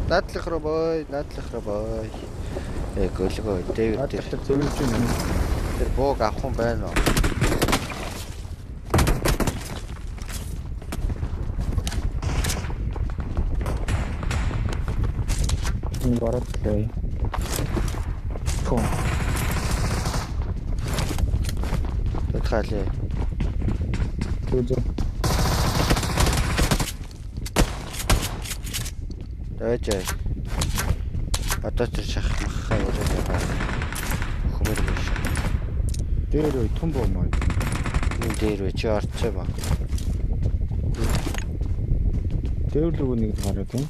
Наадлах руу бой, наадлах руу бой. Э гөлгөө дээвэр дээр. Наадлах зөвлөж юм. Тэр бууг авах юм байна уу? Энэ бороод лээ. Тоо. Тодхаалээ. Зүг. Дайжээ. Одоо тэр шах махаа яриад байгаа. Хөмөр биш. Дээр үе түн боо маа. Энэ дээр үе чи орцоо ба. Дээр лүг нэг гараад байна.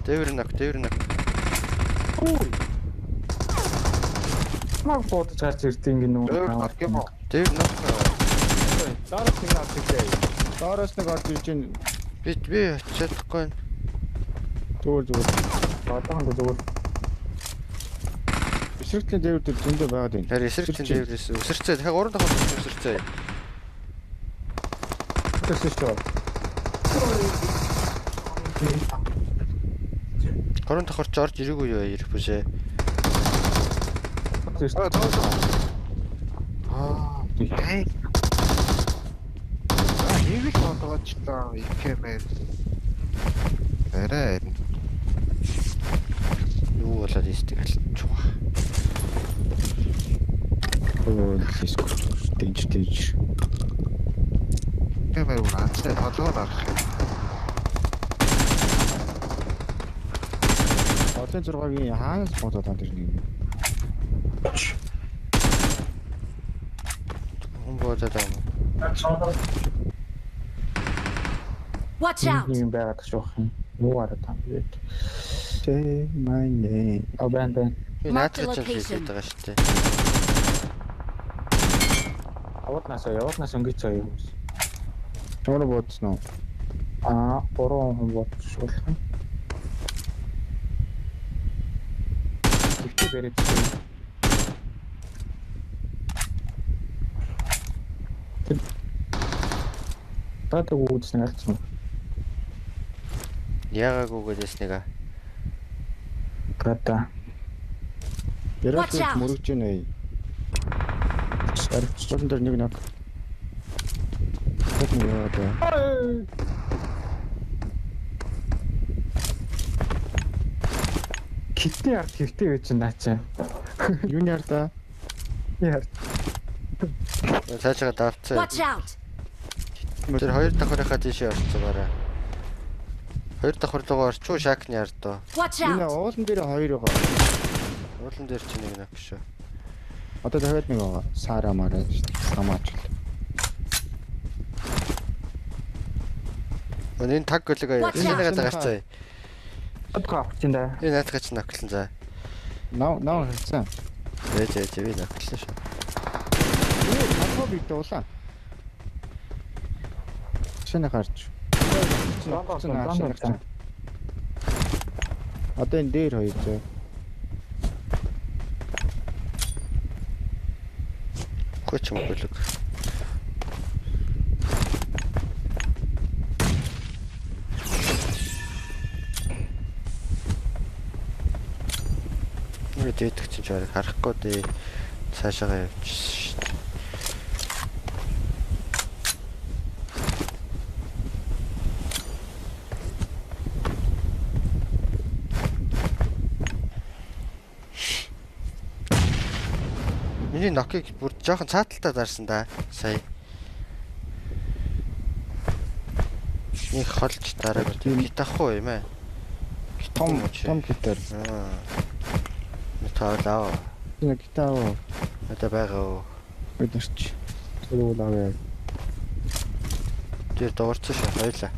Дээвэр нак, дээвэр нак. Маг бодож гарч ирд ингэ нүү. Дээвэр нак. Доороос нэг орж ирлээ. Доороос нэг орж ирж байна. Би чадахгүй. Зүгээр зүгээр. Одоохондоо зүгээр. Эсрэгтлийн дээвэр дээр зөндөө байгаад байна. Харин эсрэгтлийн дээврээс өсөрцөө. Тэгэхээр 3 давхар өсөрцөө. Өсөрч шүү. 3 давхар ч орж ирээгүй юу ирэх бүсээ. Аа. Нэг л бодгоочлаа икэмээр. Арай харин. Юу болоод ийстэг алчваа. Өө лиск. Дэнж дэнж. Икэмээр бүр анцтай толгой гарах юм. Олон 6-гийн хаанаас бодоод байгаа тэр нэг юм. Хүн бодоод байгаа юм. Watch out! Нэг юм байгаад шүүх юм. Юу гараад байгаа юм бэ? Say my name. А бэн бэн. Би Mark the наадах чинь location. хийгээд байгаа шүү дээ. Явуулнасаа явуулнаас өнгөц заяа юм. Чамруу бодсон уу? Аа, 3 хүн бодчих юм. Гэхдээ бэрээд. Таадаг үүдс нэг алдсан. Яагаагүй гэдээс нэг. Гата. Watch out. Мөрөж гинэ. Арчсан дээр нэг нэг. Нэг нэг яваад. Китний ард хэвтэй байж наа чи. Юуны ард аа? Юуны ард. Цаашаа давцаа. Watch out! Тэр хоёр давхарынхаа тийшээ орцсон бараа. Хоёр давхар руугаа орчуу шакны ард доо. Watch Энэ out! уулан дээр хоёр байгаа. Уулан дээр чи нэг нэг шүү. Одоо дахиад нэг байгаа. Сара мараа шүү дээ. Самаач л. Өнөө энэ таг гөлөг аяа. Watch Энэ out. нэг гарцаа. Одоо авах чинь да. Энэ наадах чинь ноклон за. Нав нав хэлсэн. Ээж ээж би ноклон шүү. Ээ, толгой би дуулаа. Шинэ гарч. Одоо энэ дээр хоёр зөө. Үгүй ч юм гөлөг. Нэг дээдэх чинь чарыг харахгүй дээ. Цаашаага явчих шүү дээ. Миний нокийг бүр жоохон цааталтаа дарсан да. Сая. Нэг холж дараагүй. Гитахгүй юм аа. Том том гитар. Аа. Тоолоо. Энэ гитар уу? Одоо байгаа уу? Бид нар ч зөв авъя. Тэр дуурсан шүү. Хоёлаа.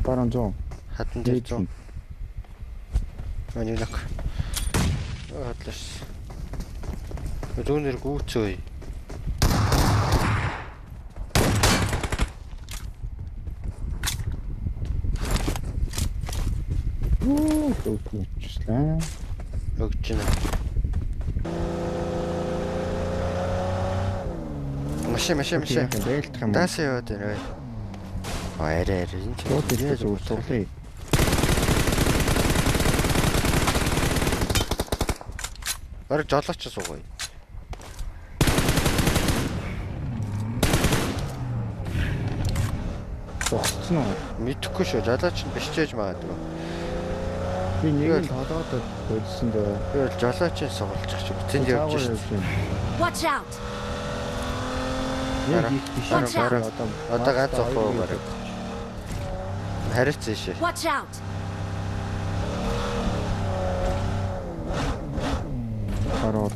Баруун 100. Хатан дээр 100. Миний нок. Хотлоо. Зүүнээр гүүцөө. Юу дүүтчихлээ. Өгч байна. Машин машин машин. Бэлдэх юм. Даасаа яваад байна. А арай арай энэ ч Бууд зүгээр суглаа. Бараг жолооч суугаа. Зогссон уу? Мэдэхгүй шүү. Жолооч нь бичээж магадгүй. Би нэг нь толгойд бодсон дээ. Би бол жолоочийн сугалчих шиг. Тэнд явж шээ. Watch out. Яг их биш. Бараг одоо ганц охоо бараг. Хариуцсан шээ. Watch out. Хараад.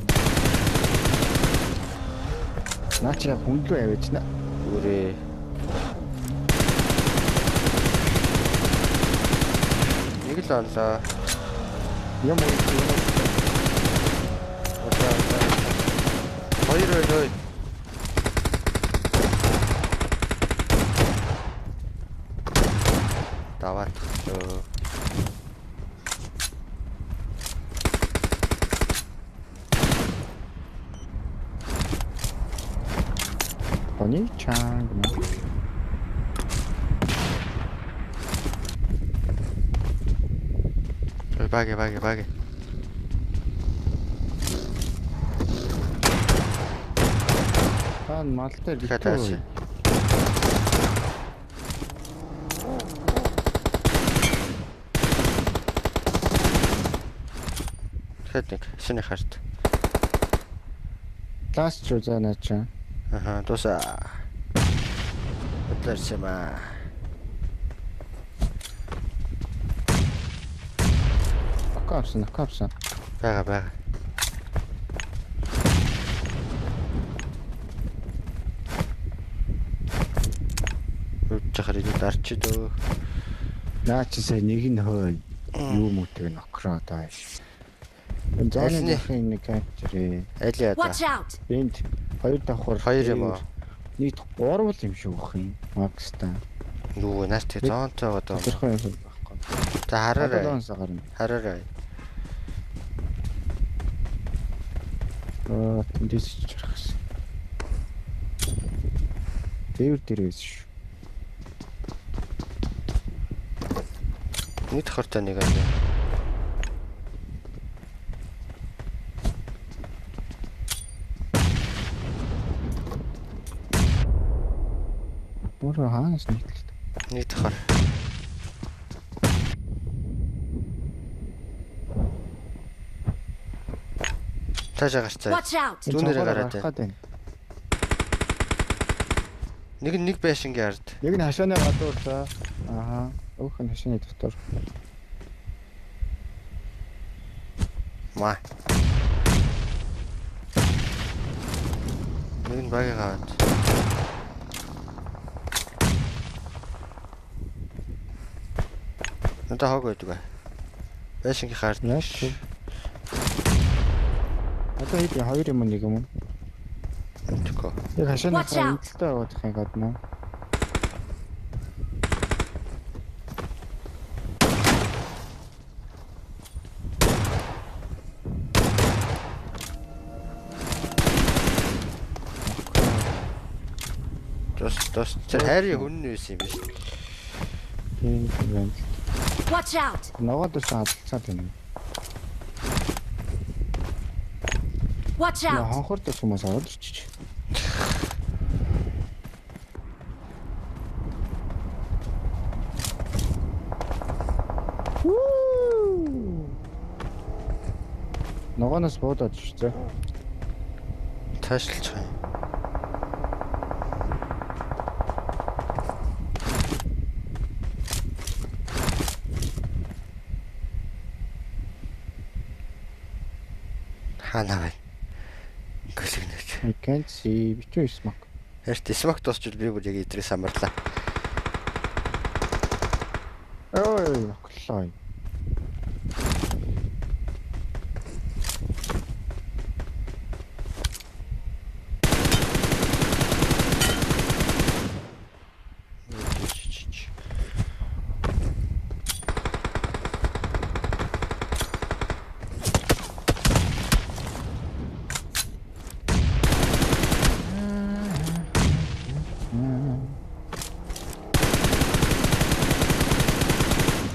Наа чи яг хүн лүү аваач наа. Үрээ. Нэг л онлоо. Юм уу? Одоо хоёр байна ой. Даваад. Они чанг. Баги баги баги. Тан мал дээр битүү. Тэгэхэд нэг шинэ харт. Ласт ч үзээ наа чи. Аха, дуусаа. Бодлоорч юм аа. Капсан, капсан. Бага бага. Үчхэр идэ дарчи дөө. Наа чи сая нэг нь хөө юу мөтөг нь окроо даа. Зооны нэг капчрээ. Аль яа. Энд хоёр давхар хоёр юм уу? Нийт гурван юм шиг өгөх юм. Макста. Юу наас тэг зоонтой байгаа даа. Тодорхой юм байхгүй. За хараарай. Хараарай. Аа, тэндээс ч харах. Дээвэр дээр байсан шүү. Нэг давхартай нэг аа. Өөрөө хаанаас нийтлээ. Нэг давхар. Цаашаа гарцаа. Зүүнээрээ гараад байна. Нэг нь нэг байшингийн ард. Нэг нь хашааны гадуур за. Аха. Өөх нь хашааны дотор. Маа. Нэг нь багийг аваад. Надад хог байдаг бай. Байшингийн ард. Яаж? Одоо хэд хоёр юм уу нэг юм уу? Мэдгүй. Яг хашааны хөлтөй явах юм гадна. Тос тэр хайрын хүн нь байсан юм биш. Тийм юм. Watch out. Ногоод ус хадгалцаад байна. Watch out. Хонхор тус хүмүүс ороод ирчих. Ногооноос буудаад ирчихээ. Таашлж байгаа юм. Хаана вэ? Гөлөгнөж. I can't see. Бичүү smoke. Хэрт smoke дуусчвал би бүр яг идрээс амарлаа. Ой, оклоо.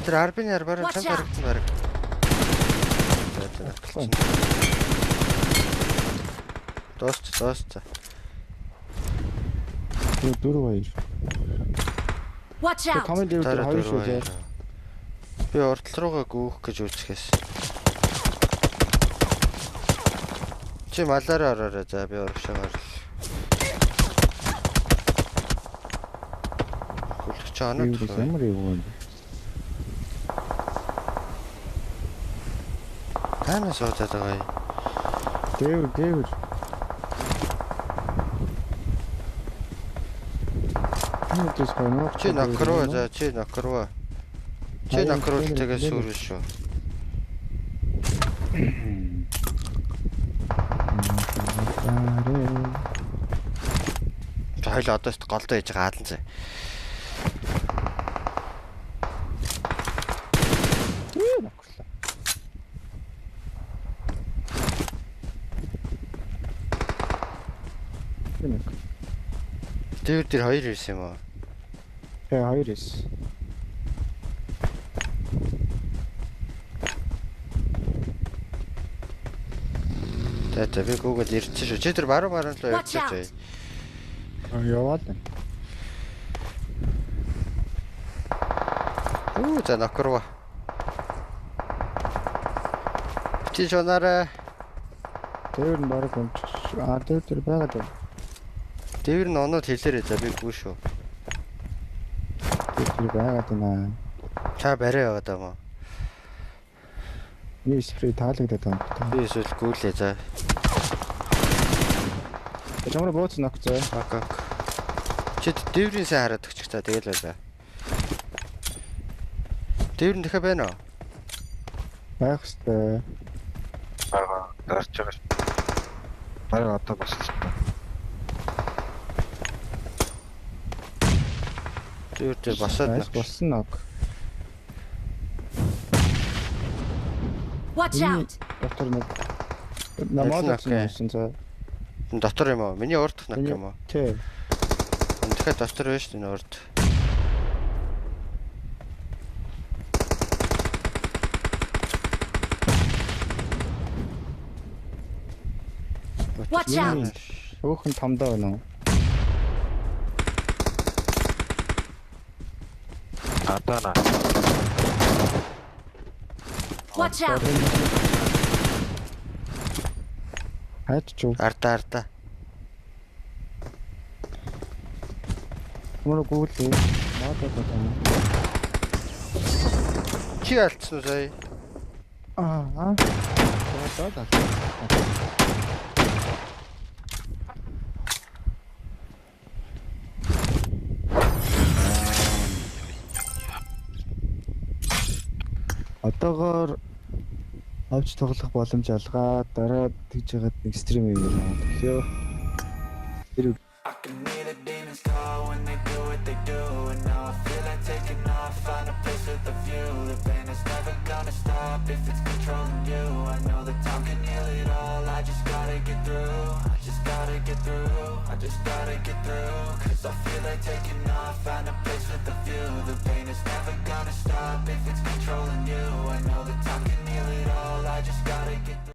Тэр арбын арбаар Watch чам out. харагдсан бараг. За за. Дуусч дуусч. 4 2. Watch out! Комент дээр Дараа хоёр шүү дөрөв зэ. хоёр. Би урдл руугаа гүйх гэж үзэхээс. Чи малаараа ороорой за би урагшаа гарл. Хүлэх чи оноод Юу ямар юу юм. Таанаас суудаад байгаа юм. Дээвэр дээвэр. Юу гэс хоёр. Чи нокроо за чи нокроо. Чи Хоёр, нокроо дээвэр, тэгээ дээвэр. сүрэн шүү. За хоёул одоо ч голдоо хийж байгаа аалан зэ. Нокрлаа. Нэг. Дээвэр дээр хоёр ирсэн юм уу? Тэ хоёр эс. За за би Google ирсэн шүү. Чи тэр баруун баруун руу Watch явчих out. зөө. Яваад байна. Үу за нокроо. Чи шунаарай. Дээвэр нь бараг унчих. Аа дээвэр дээр байгаад байна. Дээвэр нь оноод хэлээрэй за би гүү шүү. Дээвэр дээр байгаад байна. Та барай яваад байгаа юм уу? Миний спрей таалагдаад байна. Би эсвэл гүйлээ за. Чамраа бууц нок зөө. Ок ок. Чи дээврийн сайн хараад өгчих та тэгэл байлаа. Дээвэр нь дахиад байна уу? Байх хэвээр. Барга дарж байгаа шүү. Бараг одоо босчихсон. Дээвэр дээр босоод Айс нөх. болсон нок. Watch Миний out! дотор нэг намаад Аль нок вэ? болсон зөө. Дотор юм уу? Миний урд нок Миний- юм уу? Тэ. Дахиад дотор байна шүү дээ энэ урд. Watch out! Өөхөн томдоо байна уу? Адана. Watch out! Хайч ч юу. Арда арда. Мөр гүйлээ. Модод байна. Чи алдсан уу сая? Аа. Аа. Модод алдсан. Одоогоор авч тоглох боломж алгаа дараа тэгж яагаад нэг стрим хийгээл төлөө. Тэр I can hear the demons call when they do what they do. And now I feel like taking off, find a place with a view. The pain is never gonna stop if it's controlling you. I know that time can heal it all, I just gotta get through. I just gotta get through, I just gotta get through. Cause I feel like taking off, find a place with a view. The pain is never gonna stop if it's controlling you. I know that time can heal it all, I just gotta get through.